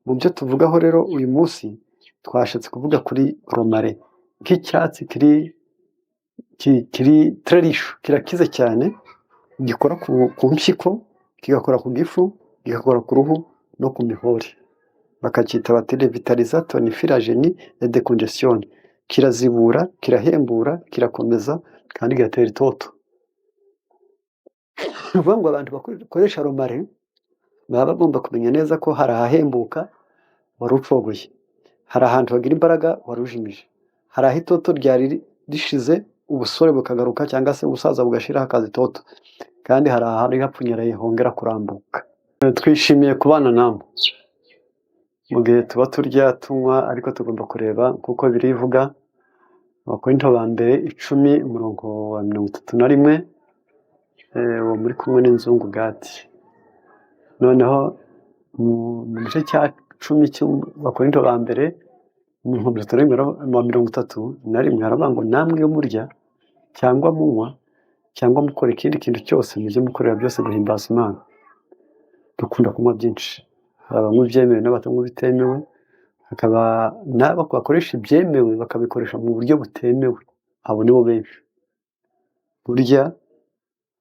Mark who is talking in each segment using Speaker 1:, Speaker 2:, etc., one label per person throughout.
Speaker 1: Mu byo tuvugaho rero uyu munsi, twashatse kuvuga kuri romarin nk'icyatsi kiri très riche, kirakize cyane, gikora ku mpyiko, kigakora ku gifu, kigakora ku ruhu no ku mihore. Bakacyita bati revitalisa, tonifie la génie et décongestionne. Kirazibura, kirahembura, kirakomeza kandi kigatera itoto. Ni ukuvuga ngo abantu bakoresha romarin baba bagomba kumenya neza ko hari ahahembuka wari ucogoye, hari ahantu hagira imbaraga wari ujimije, hari aho itoto ryari rishize ubusore bukagaruka cyangwa se ubusaza bugashira hakaza itoto, kandi hari ahari hapfunyaraye hongera kurambuka. Twishimiye kubana namwe mu gihe tuba turya, tunywa, ariko tugomba kureba kuko birivuga Abakorinto ba mbere 10 umurongo wa 31. Uwo muri kumwe n'inzungu Gati. Noneho mu gice cya 10 cy'Abakorinto ba mbere, umurongo 31, wa 31 haravuga ngo: "Namwe iyo murya cyangwa munywa cyangwa mukora ikindi kintu cyose, mujye mukorera byose guhimbaza Imana." Dukunda kunywa byinshi. Hari abanywa ibyemewe n'abatanywa ibitemewe, hakaba n'abo bakoresha ibyemewe bakabikoresha mu buryo butemewe. Abo nibo benshi. Burya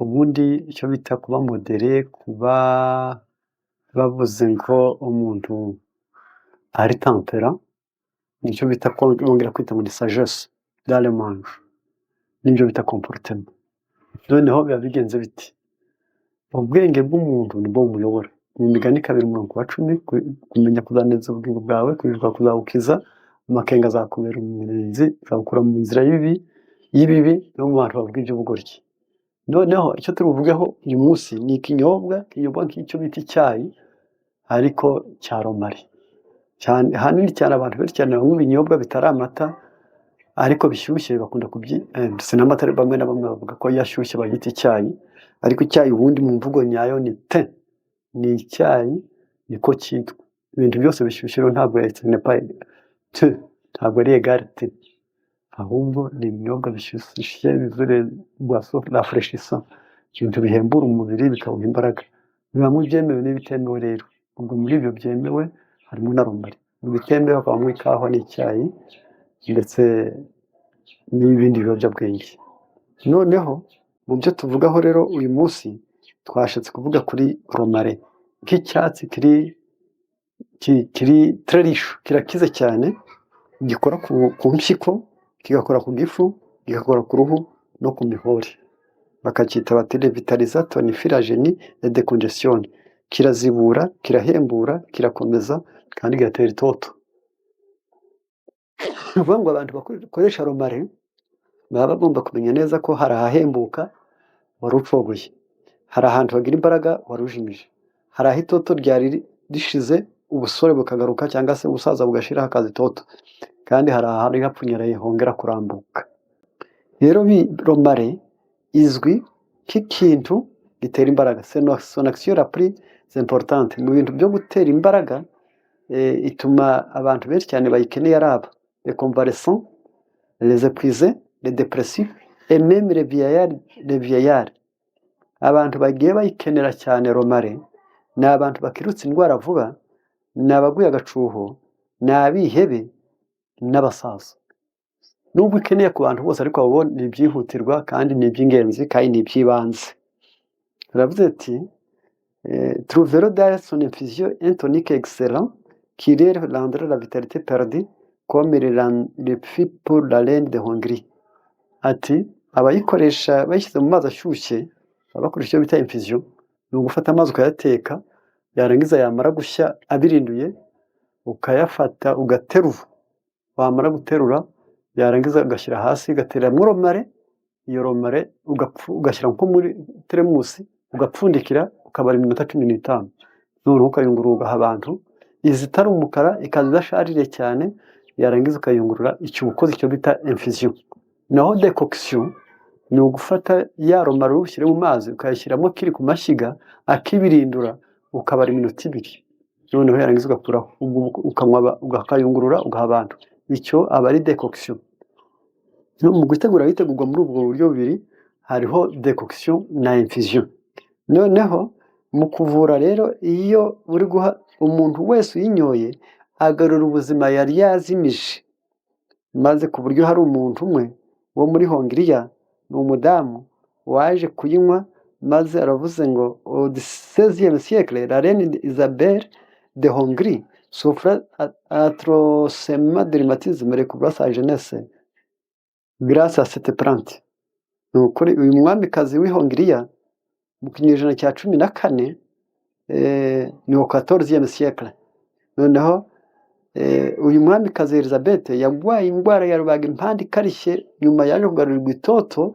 Speaker 1: ubundi icyo bita kuba modéré, kuba bavuze ngo umuntu ari tempérant, nicyo bita bongera kwita ngo ni sagesse dans le manger, n'ibyo bita comportement. Noneho biba bigenze biti? Ubwenge bw'umuntu nibwo bumuyobora. Mu Migani 2 umurongo wa 10: "Kumenya kuzaneza ubugingo bwawe, kujijuka kuzagukiza, amakenga azakubera umurinzi, azagukura mu nzira y'ibibi no mu bantu bavuga iby'ubugoryi." Noneho icyo turi buvugeho uyu munsi ni ikinyobwa kinyobwa nk'icyo bita icyayi ariko cya romarin. Cyane ahanini cyane abantu benshi cyane banywa ibinyobwa bitari amata ariko bishyushye, bakunda kubyi ndetse n'amata. Bamwe na bamwe bavuga ko iyo ashyushye bayita icyayi, ariko icyayi ubundi mu mvugo nyayo ni thé, ni icyayi niko cyitwa. Ibintu byose bishyushye rero ntabwo ce n'est pas thé, ntabwo ari égal thé, ahubwo ni ibinyobwa bishyushye bivuye boisson rafraîchissant, ibintu bihembura umubiri bikawuha imbaraga. Bibamo ibyemewe n'ibitemewe rero. Ubwo muri ibyo byemewe harimo na romarin, mu bitemewe hakabamo ikawa n'icyayi ndetse n'ibindi biyobyabwenge. Noneho mu byo tuvugaho rero uyu munsi, twashatse kuvuga kuri romarin nk'icyatsi kiri très riche, kirakize cyane, gikora ku mpyiko, kigakora ku gifu, kigakora ku ruhu no ku mihore. Bakacyita bati revitalisa, tonifie la génie et décongestionne. Kirazibura, kirahembura, kirakomeza kandi kigatera itoto. Ni ukuvuga ngo abantu bakoresha romarin baba bagomba kumenya neza ko hari ahahembuka wari ucogoye, hari ahantu hagira imbaraga wari ujimije, hari aho itoto ryari rishize ubusore bukagaruka cyangwa se ubusaza bugashira hakaza itoto, kandi hari ahari hapfunyaraye hongera kurambuka. Rero romarin izwi nk'ikintu gitera imbaraga, c'est son action la plus importante mu bintu byo gutera imbaraga. Ituma abantu benshi cyane bayikeneye ari aba: les convalescents, les épuisés, les dépressifs et même les vieillards, les vieillards. Abantu bagiye bayikenera cyane romarin ni abantu bakirutse indwara vuba, ni abaguye agacuho, ni abihebe n'abasaza. Nubwo ikeneye ku bantu bose, ariko abo ni ibyihutirwa kandi ni iby'ingenzi kandi ni iby'ibanze. Baravuze ati: "Trouveront dans son infusion un tonique excellent qui leur rendra la vitalité perdue comme il le fit pour la reine de Hongrie." Ati abayikoresha bayishyize mu mazi ashyushye, baba bakoresha icyo bita infusion. Ni ugufata amazi ukayateka, yarangiza yamara gushya abirinduye, ukayafata ugaterura, wamara guterura yarangiza ugashyira hasi, ugatereramo romarin. Iyo romarin ugashyira nko muri teremusi, ugapfundikira, ukabara iminota 15, noneho ukayungurura ugaha abantu. Iza itari umukara, ikaza idashaririye cyane, yarangiza ukayungurura. Icyo uba ukoze icyo bita infusion. Naho décoction ni ugufata ya romarin ushyire mu mazi, ukayashyiramo kiri ku mashyiga akibirindura, ukabara iminota 2, noneho yarangiza ugakuraho, ukanywa, ukayungurura, ugaha abantu. Icyo aba ari décoction. Mu gutegura bitegurwa muri ubwo buryo bubiri, hariho décoction na infusion. Noneho mu kuvura rero, iyo uri guha Umuntu wese uyinyoye agarura ubuzima yari yazimije, maze ku buryo hari umuntu umwe wo muri Hongiriya, ni umudamu waje kuyinywa, maze aravuze ngo: "Au 16e siècle, la reine Isabelle de Hongrie souffrait atrocement de rhumatisme, recouvra sa jeunesse grâce à cette plante." Ni ukuri, uyu mwamikazi w'i Hongiriya mu kinyejana cya 14, ni au 14e siècle. Noneho uyu mwamikazi Elizabeth yarwaye indwara ya rubagimpande ikarishye, nyuma yaje kugarurirwa itoto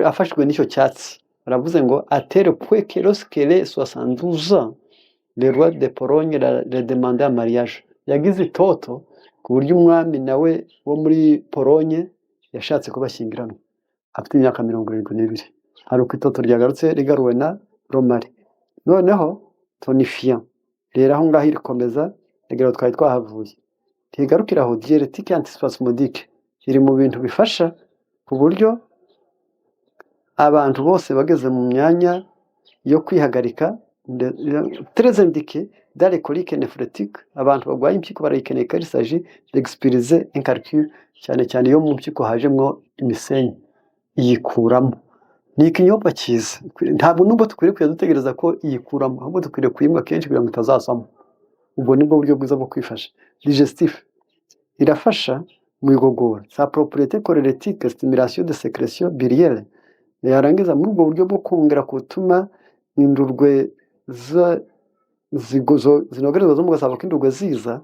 Speaker 1: afashijwe n'icyo cyatsi. Baravuze ngo: "À tel point que lorsqu'elle eut 72 ans, le roi de Pologne la demanda en mariage." Yagize itoto ku buryo umwami nawe wo muri Polonye yashatse kubashyingiranwa afite imyaka 72. Hari uko itoto ryagarutse rigaruwe na romarin. Noneho tonifiant rero, aho ngaho irikomeza rero twari twahavuye, ntigarukira aho. Diurétique, antispasmodique, iri mu bintu bifasha ku buryo abantu bose bageze mu myanya yo kwihagarika, très indiqué dans les coliques néphrétiques. Abantu barwaye impyiko barayikeneye, car il s'agit d'expulser un calcul, cyane cyane iyo mu mpyiko hajemwo imisenyi, iyikuramo. Ni ikinyobwa cyiza. Ntabwo nubwo dukwiriye kujya dutegereza ko iyikuramo, ahubwo dukwiriye kuyinywa kenshi kugira ngo itazazamo. Ubwo nibwo buryo bwiza bwo kwifasha. Digestif, irafasha mu igogora. Sa propriété cholérétique, stimulation de sécrétion biliaire, yarangiza muri ubwo buryo bwo kongera gutuma indurwe zinogerezwa zo mu gasabo k'indurwe ziza,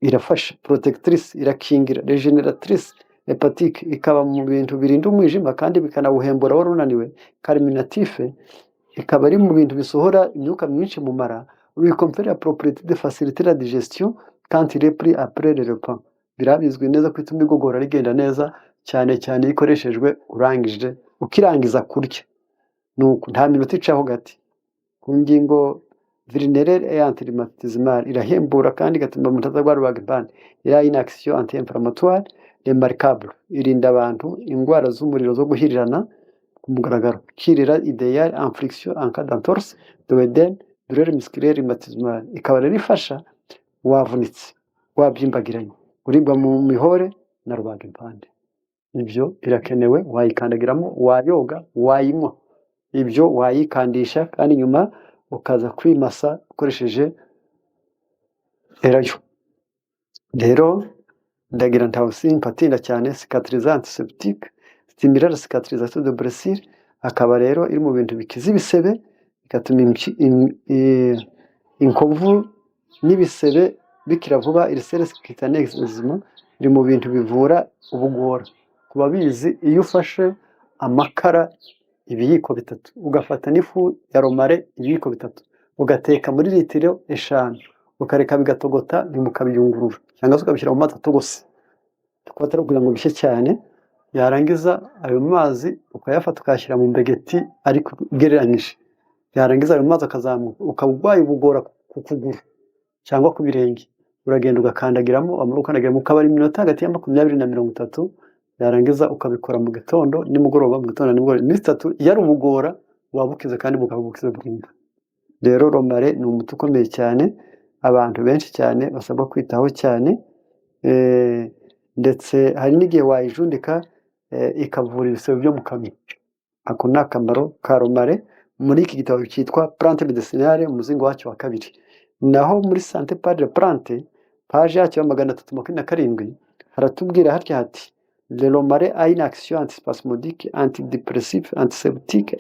Speaker 1: irafasha. Protectrice, irakingira. Régénératrice hépatique, ikaba mu bintu birinda umwijima kandi bikanawuhembura wari unaniwe. Carminatif, ikaba ari mu bintu bisohora imyuka myinshi mu mara. Lui confère la propriété de faciliter la digestion quand il est pris après le repas. Birabizwi neza ko ituma igogora rigenda neza, cyane cyane iyo ikoreshejwe urangije, ukirangiza kurya. Nuko nta minota icaho gati. Ku ngingo vulnéraire et antirhumatismale, irahembura kandi igatuma umuntu atarwara rubagimpande. Il a une action anti-inflammatoire remarquable, irinda abantu indwara z'umuriro zo guhirirana ku mugaragaro. Cure idéal infliction en cas d'entorse, d'œdème, douleur musculaire rhumatismale. Ikaba rero ifasha wavunitse, wabyimbagiranye, uribwa mu mihore na rubagimpande. Ibyo birakenewe. Wayikandagiramo, wayoga, wayinywa, ibyo wayikandisha, kandi nyuma ukaza kwimasa ukoresheje elayo. Rero ndagira ntawe simpatinda cyane. Cicatrisant, antiseptique, stimule la cicatrisation de blessure. Akaba rero iri mu bintu bikiza ibisebe, bigatuma inkovu n'ibisebe bikira vuba. Ulcère cutané, eczéma, iri mu bintu bivura ubugora. Ku babizi, iyo ufashe amakara ibiyiko 3, ugafata n'ifu ya romarin ibiyiko 3, ugateka muri litiro 5, ukareka bigatogota, nyuma ukabiyungurura cyangwa se ukabishyira mu mazi atogose, kuko atari ukugira ngo bishye cyane, yarangiza ayo mazi ukayafata ukayashyira mu mbegeti ariko ugereranyije, yarangiza ayo mazi akazamuka, ukaba urwaye ubugora ku kuguru cyangwa ku birenge, uragenda ugakandagiramo. Wamara gukandagiramo, ukabara iminota hagati ya 20 na 30, yarangiza ukabikora mu gitondo, nimugoroba, mu gitondo, nimugoroba, iminsi 3, iyo ari ubugora waba bukize kandi bukaba bukize burundu. Rero romarin ni umuti ukomeye cyane, abantu benshi cyane basabwa kwitaho cyane. Ndetse hari n'igihe wayijundika, ikavura ibisebe byo mu kanwa. Ako ni akamaro ka romarin muri iki gitabo cyitwa Plantes médicinales, umuzingo wacyo wa kabiri. Naho muri Santé par les plantes, page yacyo ya 327, haratubwira hatya hati: "Le romarin a une action antispasmodique, antidépressive, antiseptique,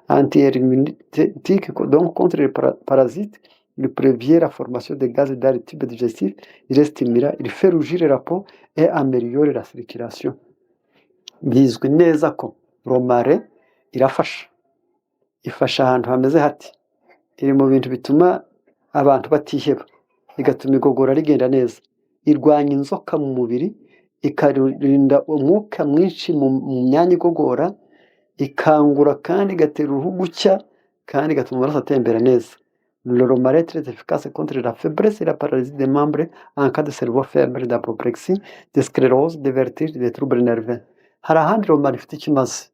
Speaker 1: anti-helminthique, donc contre les parasites. Il prévient la formation de gaz dans le tube digestif, il est stimulant, il fait rougir la peau et améliore la circulation." Bizwi neza ko romarin irafasha, ifasha ahantu hameze hati. Iri mu bintu bituma abantu batiheba, igatuma igogora rigenda neza, irwanya inzoka mu mubiri, ikarinda umwuka mwinshi mu myanya igogora, ikangura kandi igatera uruhu gucya, kandi igatuma amaraso atembera neza. "Le romarin est très efficace contre la faiblesse et la paralysie des membres en cas de cerveau faible, d'apoplexie, de sclérose, de vertige, de troubles nerveux." Hari ahandi romarin ifite icyo imaze,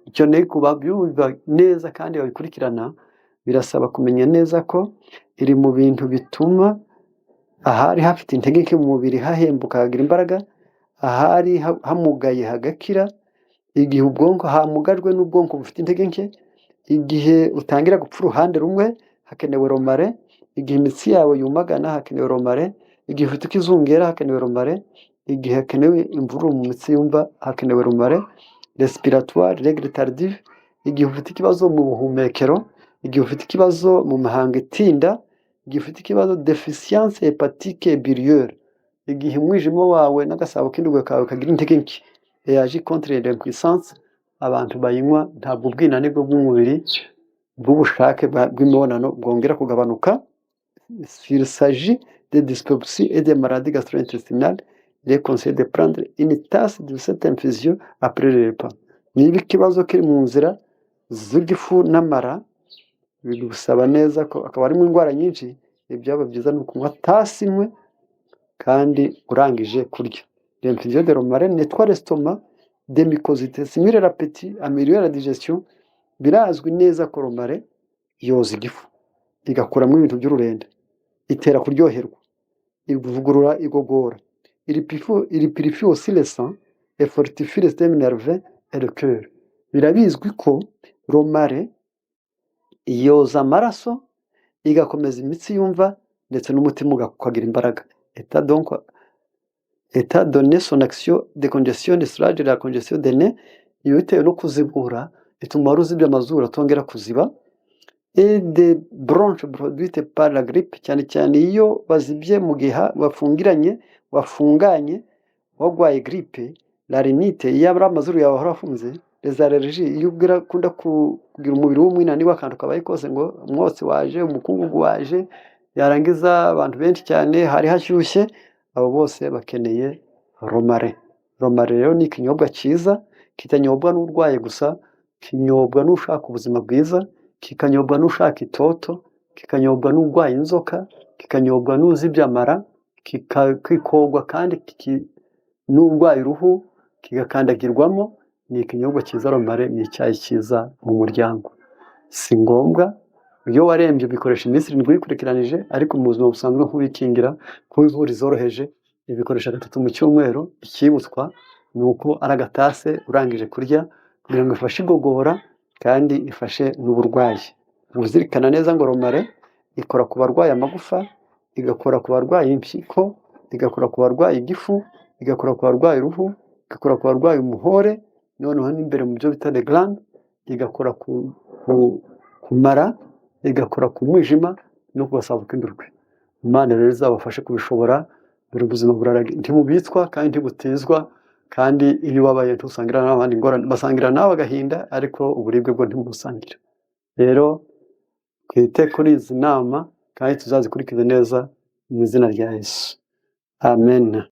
Speaker 1: icyo ni ku babyumva neza kandi babikurikirana. Birasaba kumenya neza ko iri mu bintu bituma ahari hafite intege nke mu mubiri hahembuka, hagira imbaraga, ahari hamugaye hagakira, igihe ubwonko hamugajwe n'ubwonko bufite intege nke, igihe utangira gupfa uruhande rumwe hakenewe romarin, igihe imitsi yawe yumagana hakenewe romarin, igihe ufite ikizungera hakenewe romarin, igihe hakenewe imvururu mu mitsi yumva hakenewe romarin, respiratoire, règle tardive, igihe ufite ikibazo mu buhumekero, igihe ufite ikibazo mu mihango itinda, igihe ufite ikibazo déficience hépatique et biliaire, igihe umwijima wawe n'agasabo k'indurwe kawe kagira intege nke, réagit contre l'impuissance. Abantu bayinywa ntabwo ubwinanirwe bw'umubiri bw'ubushake bw'imibonano bwongera kugabanuka. S'il s'agit de dyspepsie et de maladies gastro-intestinales, il est conseillé de prendre une tasse de cette infusion après le repas. Niba ikibazo kiri mu nzira z'igifu n'amara, bigusaba neza ko akaba harimo indwara nyinshi, ibyaba byiza ni ukunywa tasi imwe kandi urangije kurya. L'infusion de romarin nettoie l'estomac des mucosités, stimule l'appétit, améliore la digestion. Birazwi neza ko romarin yoza igifu, igakuramo ibintu by'ururenda, itera kuryoherwa, ivugurura igogora. Il purifie aussi le sang et fortifie le système nerveux et le cœur. Birabizwi ko romarin yoza amaraso, igakomeza imitsi yumva, ndetse n'umutima ukagira imbaraga. Étant donc étant donné son action décongestionnante, soulage la congestion des nez, iyo bitewe no kuzibura ituma wari uzibye amazuru atongera kuziba, et des bronches produites par la grippe, cyane cyane iyo bazibye mu gihe wafungiranye, wafunganye, warwaye grippe, la rhinite, iyo ari amazuru yawe ahora afunze, les allergies, iyo ubwira ukunda kugira umubiri w'umwina niba akantu kabaye kose ngo umwotsi waje, umukungugu waje, yarangiza abantu benshi cyane hari hashyushye, abo bose bakeneye romarin. Romarin rero ni ikinyobwa cyiza kitanyobwa n'urwaye gusa, kinyobwa n'ushaka ubuzima bwiza, kikanyobwa n'ushaka itoto, kikanyobwa n'urwaye inzoka, kikanyobwa n'uzibye amara, kikogwa kandi n'urwaye uruhu, kigakandagirwamo. Ni ikinyobwa cyiza romarin, ni icyayi cyiza mu muryango. Si ngombwa iyo warembye ubikoresha iminsi 7 wikurikiranije, ariko mu buzima busanzwe nk'uwikingira, nk'uwivura izoroheje, ubikoresha gatatu mu cyumweru. Ikibutswa ni uko ari agatase urangije kurya, kugira ngo ifashe igogora kandi ifashe n'uburwayi. Uzirikana neza ngo romarin ikora ku barwaye amagufa, igakora ku barwaye impyiko, igakora ku barwaye igifu, igakora ku barwaye uruhu, igakora ku barwaye umuhore, noneho n'imbere mu byo bita les glandes, igakora ku mara, igakora ku mwijima no ku gasabo k'indurwe. Imana rero izabafashe kubishobora. Dore ubuzima ntibubitswa kandi ntibutizwa, kandi iyo ubabaye ntusangira n'abandi ingorane, basangira nawe agahinda, ariko uburibwe bwo ntibubusangira. Rero twite kuri izi nama kandi tuzazikurikize neza mu izina rya Yesu, amen.